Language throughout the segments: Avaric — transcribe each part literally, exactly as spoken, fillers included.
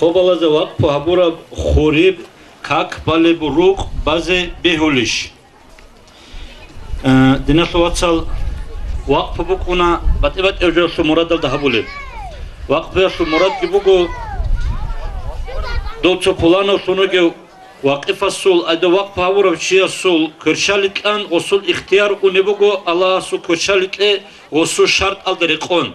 Хобалазе вакъпу гьабураб хуриб как балеб рукъ базе бегьулищ? Э, диналъул вацал, вакъпу букӀуна батӀи-батӀияб жоялъул мурадалда гьабулеб. Вакъпуялъул мурадги буго, дов цо пуланавлъун вугев вакъифасул, айда вакъпу гьабурав чиясул кверщаликьан гъосул ихтияр унеб буго Аллагьасул кверщаликье гъосул шартӀалда рекъон.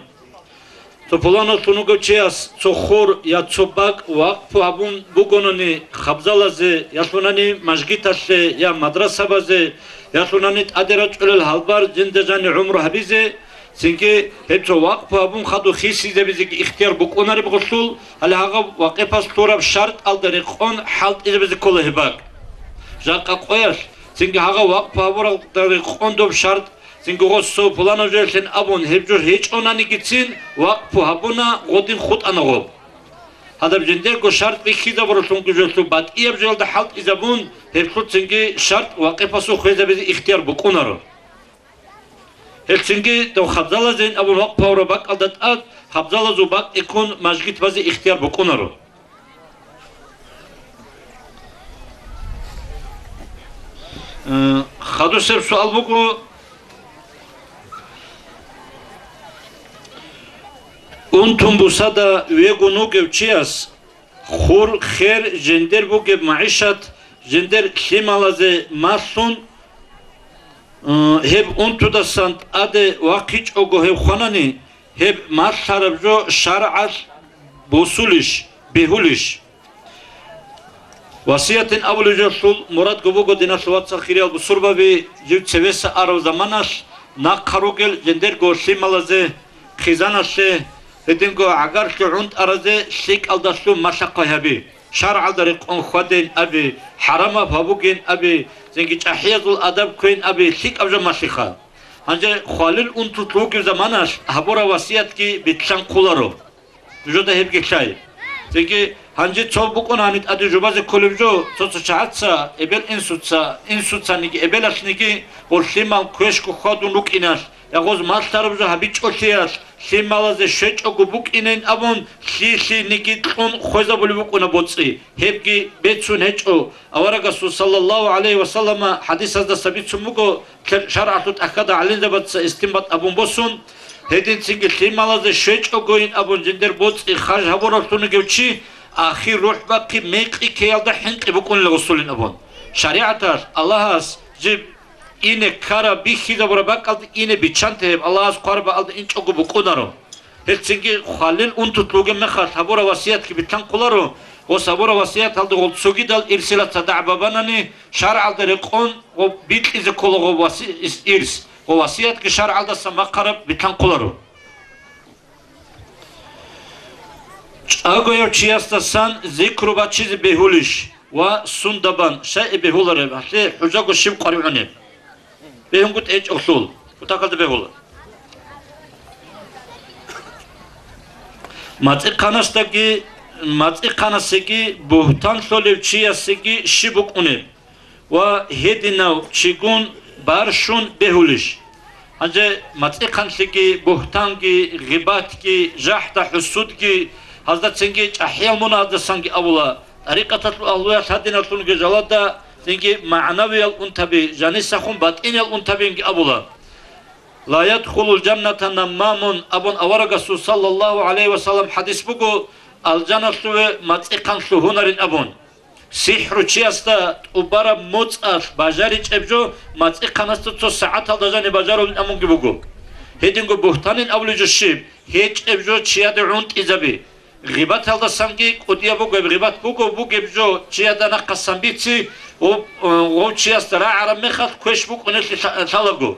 Цо пуланавлъун вугев чияс цо хур я цо бакӀ вакъпу гьабун бугони, хабзалазе, ялъунани мажгиталъе я мадрасабазе, ялъунани тӀаде рачӀунел гьалбар жинда-жани гӀумру гьабизе, цинги гьеб цо вакъпу гьабун хадуб хисизабизеги ихтияр букӀунареб гъолъул, гьале гьагъаб вакъифас лъураб шартӀалда рекъон хӀалтӀизабизе ккола гьеб бакӀ. Жакъа къоялъ, цинги гьагъаб вакъпу гьабуралда рекъон доб шартӀ, цинги гъос цо пуланав жоялъин абун гьеб жо гьечӀонанигицин вакъпу гьабуна, гъодин хутӀана гъоб. Гьадаб жиндирго шартӀ бихьизабуралъунги жолъул батӀияб жоялда хӀалтӀизабун, гьеб лъуцинги шартӀ вакъифасул хвезабизе ихтияр букӀунаро. Гьелцинги дов хабзалазейин абун вакъпу гьабураб бакӀалда тӀад хабзалазул бакӀги ккун мажгит базе ихтияр букӀунаро. Э, хадусеб суал буго, унтун бусада вегун вугев чияс хур, хер, жиндир бугеб магӀишат, жиндир лъималазе малъун, э, гьеб унтудасан тӀаде вахъичӀого гьев хванани, гьеб малъараб жо шаргӀалъ босулищ, бегьулищ? Васиятин абулеб жолъул мурадго буго, диналъул вацал, хириял бусурбаби, жив цевеса арав заманалъ нахъа ругел жиндирго лъималазе, хъизаналъе, гьединго гӀагарлъи гӀунтӀаразе лъикӀалдалъун малъа-хъвай гьаби, шаргӀалда рекъон хьвадейин аби, хӀарамаб гьабугейин аби, цинги чӀахӀиязул адаб кквейин аби, лъикӀаб жо малъиха. Гьанже хвалил унтулъ вугев заманалъ гьабураб васиятги битлъан хъуларо. Нужеда гьебги лъай. Цинги гьанже цо букӀун гьаниб тӀаде жубазе кколеб жо, цо-цо чагӀаца, эбел-инсуца, инсуцаниги эбелалъниги гъолъимал квешго хьвадун рукӀиналъ, я гъоз малъараб жо гьабичӀолъиялъ, лъималазе щвечӀого букӀинейин абун, лъи-лъиниги кьун хвезабулеб букӀуна боцӀи, гьебги бецун гьечӀо. Аварагасул саллаллагьу гӀалайгьи ва саллама хӀадисаздаса бицун буго, шаргӀалъул тӀахьазда гӀалимзабаца истинбат абун босун, гьединцинги лъималазе щвечӀогойин абун жиндир боцӀи хаж гьабураллъун вугев чи, ахир рухӀ бахъи мекъи ккеялда хӀинкъи букӀунила гъосулин абун. ШаригӀаталъ Аллагьас жиб ине ккараб бихьизабураб бакӀалда ине биччанте гьеб Аллагьас хъвараб бакӀалда инчӀого букӀунаро. Гьелцинги хвалил унтулъ вугеб мехалъ гьабураб васиятги битлъан хъуларо, гъос гьабураб васияталда гъол цогидал ирсилат цадахъ бабанани, шаргӀалда рекъон гъоб бикьизе ккола гъоб васи-, ис-, ирс, гъо васиятги шаргӀалдаса махъараб битлъан хъуларо. ЧӀагояв чиясдасан зикру бачизе бегьулищ ва сундабан щай бегьулареб, гьалъе хӀужаго щиб къваригӀунеб? БегьунгутӀи гьечӀолъул, кутакалда бегьула. МацӀихъанасдаги, мацӀихъанасеги бугьтан лъолев чиясеги щиб букӀунеб ва гьединав чигун барщун бегьулищ? Гьанже мацӀихъанлъиги, бугьтанги, гъибатги, жахӀда-хӀусудги, гьаздацинги чӀахӀиял мунагьаздасанги абула, тӀарикъаталъул агьлуялъ гьадиналлъунги жалада, цинги магӀнавиял унтаби, жанисахун батӀиниял унтабинги абула. «Ла ядхулул жанната наммамун», абун аварагасул саллаллагьу гӀалайгьи ва саллам хӀадис буго, алжаналъуве мацӀихъан лъугьунарин абун. СихӀручиясда тӀубараб моцӀалъ бажаричӀеб жо мацӀихъанасда цо сагӀаталда жаниб бажарулин абунги буго. Гьединго бугьтанин абулеб жо щиб? ГьечӀеб жо чияде гӀунтӀизаби. Гъибаталдасанги кӀудияб буго, гьеб гъибат буго, бугеб жо чияда нахъасан бици, гъов, гъов чиясда рагӀараб мехалъ квеш букӀунелъи лъа-, лъалаго.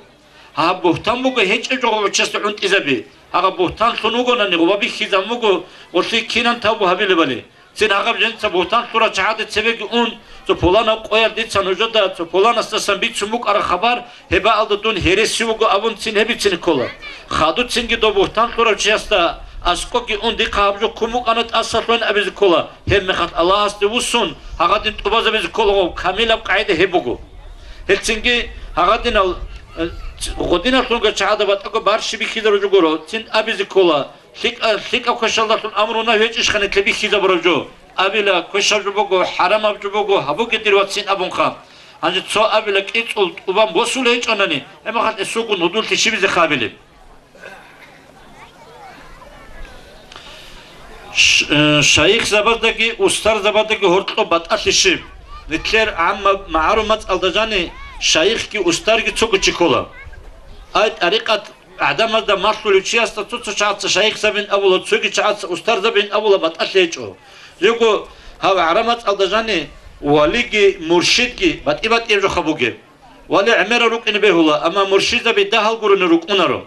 Гьаб бугьтан буго гьечӀеб жо гъов чиясда гӀунтӀизаби. Гьаб бугьтан лъун вугонани, гъова бихьизабун буго, гъолъие кинан тавбу гьабилебали. Цин гьагъаб жинца бугьтан лъурал чагӀаде цебеги ун, цо пуланаб къоялъ дица нужеда цо пуланасдасан бицун букӀараб хабар, гьеб бакӀалда дун гьереси вуго абун цин гьеб бицине ккола. Хадуцинги дов бугьтан лъурав чиясда аскӀоги ун дихъа гьаб жо ккун букӀана тӀаса лъугьин абизе ккола, гьеб мехалъ Аллагьасде вуссун, гьагъадин тӀубазабизе ккола, гъов камилаб къагӀида гьеб буго. Гьелцинги гьагъадинал, э, гъодиналъунго чагӀада батӀаго барщи бихьизаружо гуро, цин абизе ккола, лъикӀа-, лъикӀаб квешалдалъун амру-нагь гьечӀищха нилъе бихьизабураб жо? абила, квешаб жо буго, хӀарамаб жо буго, гьабуге, дир вацин, абунха. Гьанже цо абила, кӀицӀул тӀубан босулей гьечӀонани, гьебмехалъ эсулгун гьудуллъи щибизе хабилеб? Ш-, э, шайихзабаздаги устарзабаздаги гьоркьоб батӀалъи щиб? Нилъер гӀамма магӀарул мацӀалда жани шайихги устарги цого чи ккола. Ай, тӀарикъат гӀадамазда малъулев чиясда цо-цо чагӀаца шайихзабин абула, цоги чагӀаца устарзабин абула, батӀалъи гьечӀо. Жего гьав гӀараб мацӀалда жани валиги муршидги батӀи-батӀияб жоха бугеб. Вали гӀемерал рукӀине бегьула, амма муршидзаби дагьал гурони рукӀунаро.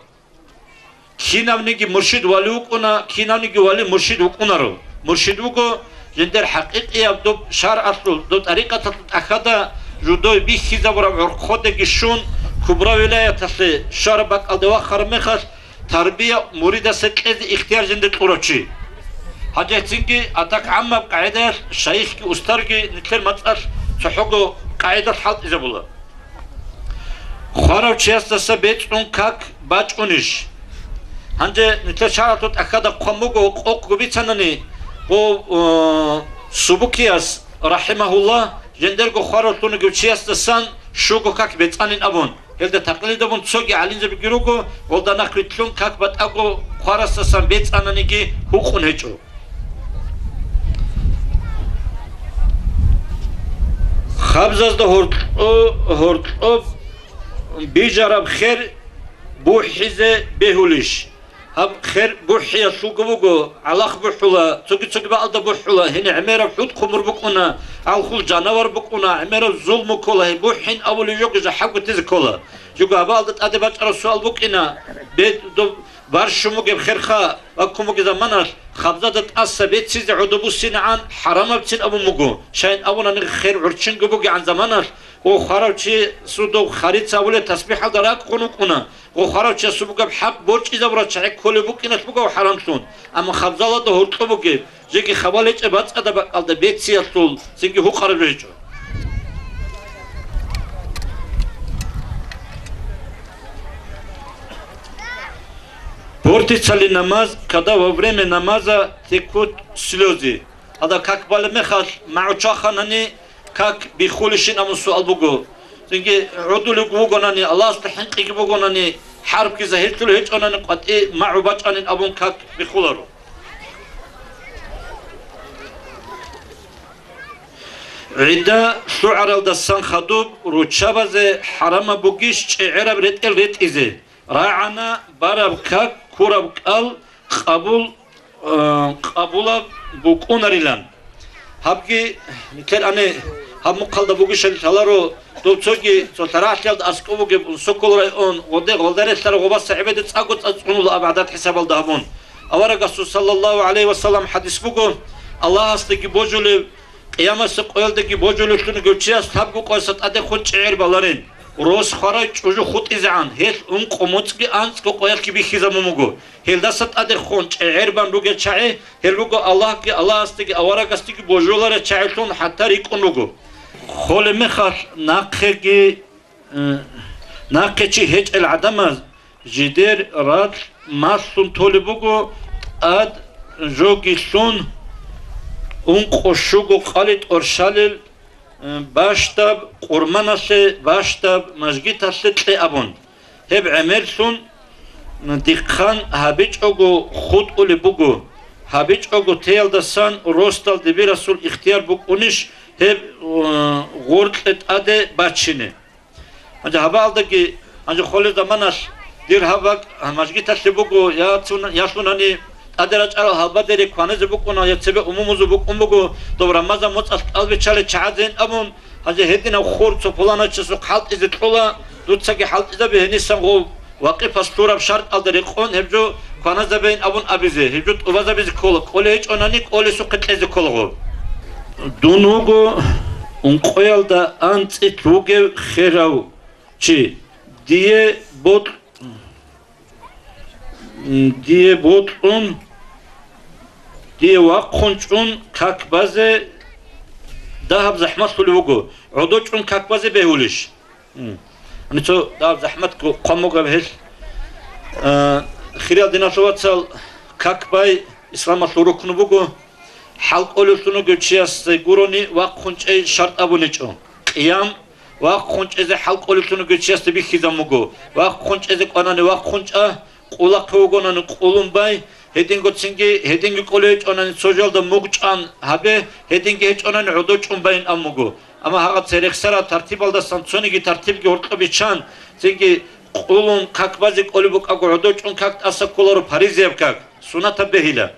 Кинавниги муршид вали вукӀуна, кинавниги вали муршид вукӀунаро. Муршид вуго жиндир хӀакъикъияб доб шаргӀалъул, доб тӀарикъаталъул тӀахьада жудой бихьизабураб гӀорхъодаги щун, Кубра вилаяталъе щвараб бакӀалде вахъараб мехалъ, тарбия муридасе кьезе ихтияр жинде кьурав чи. Гьанже цинги атак гӀаммаб къагӀидаялъ шайихги устарги нилъер мацӀалъ цохӀого къагӀидалъ хӀалтӀизабула. Хварав чиясдаса бецӀун как бачӀунищ? Гьанже нилъер шаргӀалъул тӀахьада хъван буго, къокъго бицанани, гъо, э, Субукияс, рахӀимагьуллагь, жиндирго хварав лъугьунев чиясдасан щуго как бецӀанин абун. Гьелда такълидабун цоги гӀалимзабиги руго, гъолда нахъвилълъун как батӀаго хварасдасан бецӀананиги гьукъун гьечӀо. Хабзазда гьоркьо-, гьоркьоб бижараб хер бухӀизе бегьулищ? Гьаб хер бухӀиялъулго буго, гӀалах бухӀула, цоги-цоги бакӀалда бухӀула, гьениб гӀемераб хӀуд-хъумур букӀуна, гӀалхул жанавар букӀуна, гӀемераб зулму ккола, гьеб бухӀин абулеб жого жахӀа гутизе ккола. Жого гьабаалда тӀаде бачӀараб суал букӀина, бе-, доб барщун бугеб херха ваккун бугеб заманалъ, хабзада тӀаса бецизе гӀодоб буссинегӀан хӀарамабцин абун буго, щайин абунани хер гӀурччинго бугегӀан заманалъ, о, хварав чи судов харица абулеб тасбихӀалда ракӀ гъун вукӀуна. Гъо хварав чиясул бугеб хӀакъ борчӀизабурал чагӀи кколеб букӀиналъ бугев хӀарамлъун, амма хабзалда гьоркьоб бугеб, жеги хабал гьечӀеб бацӀцӀадаб бакӀалда бециялъул цинги гьукъараб жо гьечӀо. Портится ли намаз, когда во время намаза текут слёзы? Гьалда как балеб мехалъ, магӀу чваханани, как биххулищин абун суал буго. Цинги гӀодулев вугонани, Аллагьасда хӀинкъиги бугонани, хӀарпги загьирлъулеб гьечӀонани, къватӀи магӀу бачӀанин абун как биххуларо. ГӀидда лъугӀаралдасан хадуб руччабазе хӀарамаб бугищ чӀегӀераб ретӀел ретӀизе? РагӀана бараб как, ккураб кӀал къабул, э, къабулаб букӀунарилан. Гьабги, нилъер ани, гьаб мухъалда бугищали лъаларо, дов цоги цо лъарагӀлъиялда аскӀов вугеб Унсокол район, гъоде гъолдарелъара гъобаса гӀебеде цӀакъго цӀацӀунула аб гӀадат хӀисабалда гьабун. Аварагасул саллаллагьу гӀалайгьи ва саллам хӀадис буго, Аллагьасдаги божулев, Къиямасеб къоялдаги божулевлъун вугев чияс лъабго къоясда тӀадехун чӀегӀер баларин. Рос хварай чӀужу хутӀизегӀан, гьелъ ункъо моцӀги анцӀго къоялъги бихьизабун буго. Гьелдаса тӀадехун чӀегӀер бан ругел чагӀи, гьел руго Аллагьги, Аллагьасдаги, аварагасдаги божуларел чагӀилъун хӀатта рикӀкӀун руго. Холеб мехалъ нахъеги, э, нахъе чи гьечӀел гӀадамаз, жидер ракь малъун толеб буго, тӀад жоги лъун, ункъо-щуго къали тӀорщалел, э, бащдаб къурманалъе, бащдаб мажгиталъе кье абун. Гьеб гӀемерлъун, м, дихъан гьабичӀого хутӀулеб буго, гьабичӀого теялдасан росдал дибирасул ихтияр букӀунищ гьеб, э, гъоркье тӀаде бачине? Гьанже гьабаалдаги, гьанже холел заманалъ дир гьаб бакӀ мажгиталъе буго, я цун-, я лъунани тӀаде рачӀарал гьалбадере кванизе букӀуна, я цебе умумузул букӀун буго, доб Рамазан моцӀалъ кӀалбиччалел чагӀазейин абун, гьанже гьединаб хур цо пуланачасухъ хӀалтӀизе кьола, дуцаги хӀалтӀизабе гьенисан гъов. Вакъифас лъураб шартӀалда рекъон гьеб жо кваназабейин абун абизе, гьеб жо тӀубазабизе ккола, кӀолей гьечӀонани кӀолесухъе кьезе ккола гъо. Дун вуго ункъоялда анцӀила вугев херав чи. Дие бокь-, дие бокьун, дие вахъун чӀун как базе дагьаб захӀмалъулев вуго. ГӀодо чӀун как базе бегьулищ? М. Гьанив цо дагьаб захӀматго хъван бугеб гьел. А, хириял диналъул вацал, как бай исламалъул рукну буго. хӀал кӀолевлъун вугев чиясда гурони вахъун чӀей шартӀ абуничӀо. Къиям вахъун чӀезе хӀал кӀолевлъун вугев чиясда бихьизабун буго. Вахъун чӀезе кӀванани вахъун чӀа, къулахъе вугонани къулун бай, гьединго цинги, гьединги кӀолев гьечӀонани цо жалда мугъ чӀан гьабе, гьединги гьечӀонани гӀодов чӀун байин абун буго. Амма гьагъа церехсараб тартибалдасан цониги тартибги гьоркьоб биччан, цинги къулун как базе кӀолеб букӀаго гӀодов чӀун как тӀаса кколаро паризаяб как, сунатаб бегьила.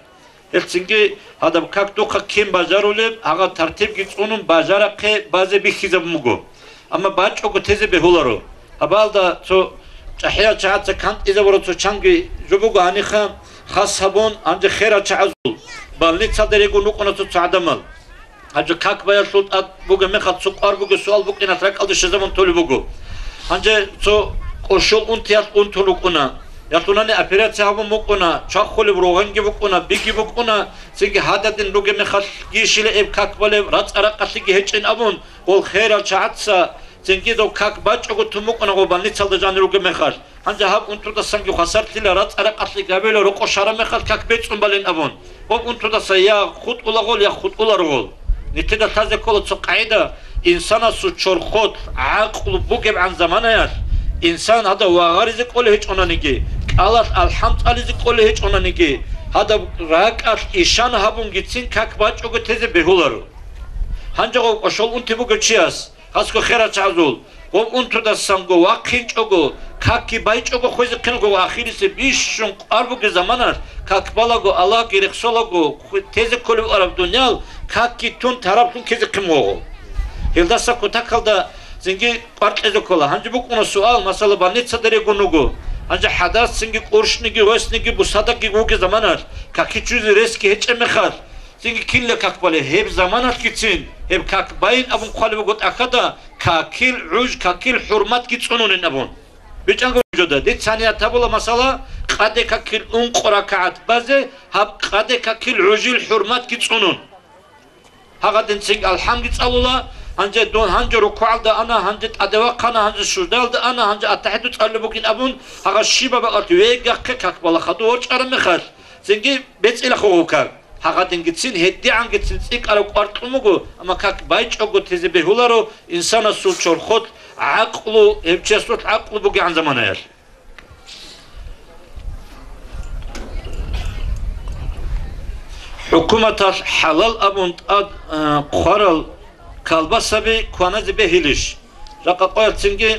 Гьелъ цинги гьадаб как духъа кин бажарулеб, гьагъаб тартибги цӀунун бажарахъе базе бихьизабун буго. Амма бачӀого тезе бегьуларо. Гьабалда цо чӀахӀиял чагӀаца кантӀизабураб цо чанги жо буго гьаниха, хас гьабун, гьанже херал чагӀазул больницалда регун рукӀуна цо-цо гӀадамал. Гьанже как баялъул тӀад бугеб мехалъ цо къвар бугеб суал букӀиналъ ракӀалде щвезабун толеб буго. Гьанже цо кӀошол унтиялъ унтун рукӀуна. Ялъунани операция гьабун букӀуна, чвахулеб рогъинги букӀуна, биги букӀуна, цинги гьададин ругеб мехалъги щила эб как балеб, рацӀа-ракъалъиги гьечӀин абун, гъол херал чагӀаца цинги дов как бачӀого тун букӀуна гъо больницалда жанир ругеб мехалъ. Гьанже гьаб унтудасанги хвасарлъила, рацӀа-ракъалъи гьабила, рокъо щвараб мехалъ как бецӀун балин абун. Гъоб унтудаса я хутӀула гъол, я хутӀула ругъол. Нилъеда лъазе ккола цо къагӀида: инсанасул чорхолъ, гӀакълу бугебгӀан заманаялъ, инсан гьадав вагъаризе кӀолей гьечӀонаниги, кӀалалъ алхӀам цӀализе кӀолей гьечӀонаниги, гьадаб ракӀалъ ишан гьабунгицин как бачӀого тезе бегьуларо. Гьанже гъов кӀошол унти бугев чияс, хасго херал чагӀазул, гъов унтудасанго вахъинчӀого, какги байчӀого хвезехъин гъов ахирисе бищун къвар бугеб заманалъ, как балаго, Аллагьги рехсолаго, ху-, тезе кколеб араб дуниял, какги тун тараблъун ккезехъин вуго. Гьелдаса кутакалда цинги къвар кьезе ккола. Гьанже букӀуна суал, масала, больницада регун вуго. Гьанже хӀадас цинги кӀуршниги, гъосниги, бусадаги вугеб заманалъ, какги чузе ресги гьечӀеб мехалъ, цинги килла как бале, гьеб заманалъгицин гьеб как байин абун хъвалеб буго тӀахьада, какил гӀуж, какил хӀурматги цӀунунин абун. БичӀанго жода, дица гьаният гьабула масала, къаде какил ункъо ракагӀат базе, гьаб къаде какил гӀужил хӀурматги цӀунун. Гьагъадин цинги алхӀамги цӀалула, гьанже дун гьанже рукугӀалда ана, гьанже тӀаде вахъана, гьанже суждаялда ана, гьанже аттахӀияту цӀалулеб бугин абун, гьагъа щибаб бакӀалъ вегахъе как бала хадув ворчӀараб мехалъ, цинги бецӀила хъугьу как. Гьагъадингицин гьедигӀангицин цӀикӀкӀараб къвар кьун буго, амма как байчӀого тезе бегьуларо инсанасул чорхолъ гӀакълу, гьев чиясулъ гӀакълу бугегӀан заманаялъ. ХӀукуматалъ хӀалал абун тӀад, а, хъварал колбасаби кваназе бегьилищ? Жакъа къоялъцинги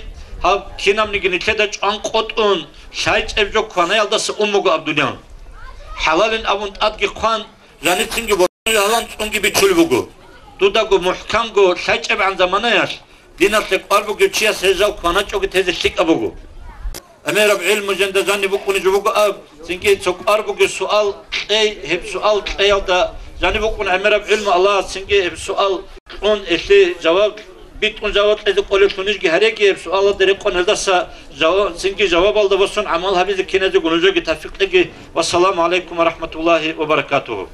гьаб кинабниги нилъеда чӀван къотӀун лъайчӀеб жо кванаялдаса ун буго аб дуниял. ХӀалалин абун тӀадги хъван, жаницинги борцӀи гьалан цӀунги бичулеб буго. Дудаго мухӀканго лъайчӀебгӀан заманаялъ диналъе кӀвар бугев чияс гьел жал кваначӀого тезе лъикӀаб буго. ГӀемераб гӀилму жинда жаниб букӀунеб жо буго аб, цинги цо кӀвар бугев суал кьей, гьеб суал кьеялда жаниб букӀун гӀемераб гӀилму Аллагьас цинги гьеб суал кьун, гьелъие жаваб битӀун жаваб кьезе кӀолеблъунищги гьареги, гьеб суалалда рекъон гьелдаса жава-, цинги жавабалда босун гӀамал гьабизе киназего нужееги тавфикъ кьеги. Вассаламу гӀалайкум ва рахӀматуллагьи ва баракатугьу.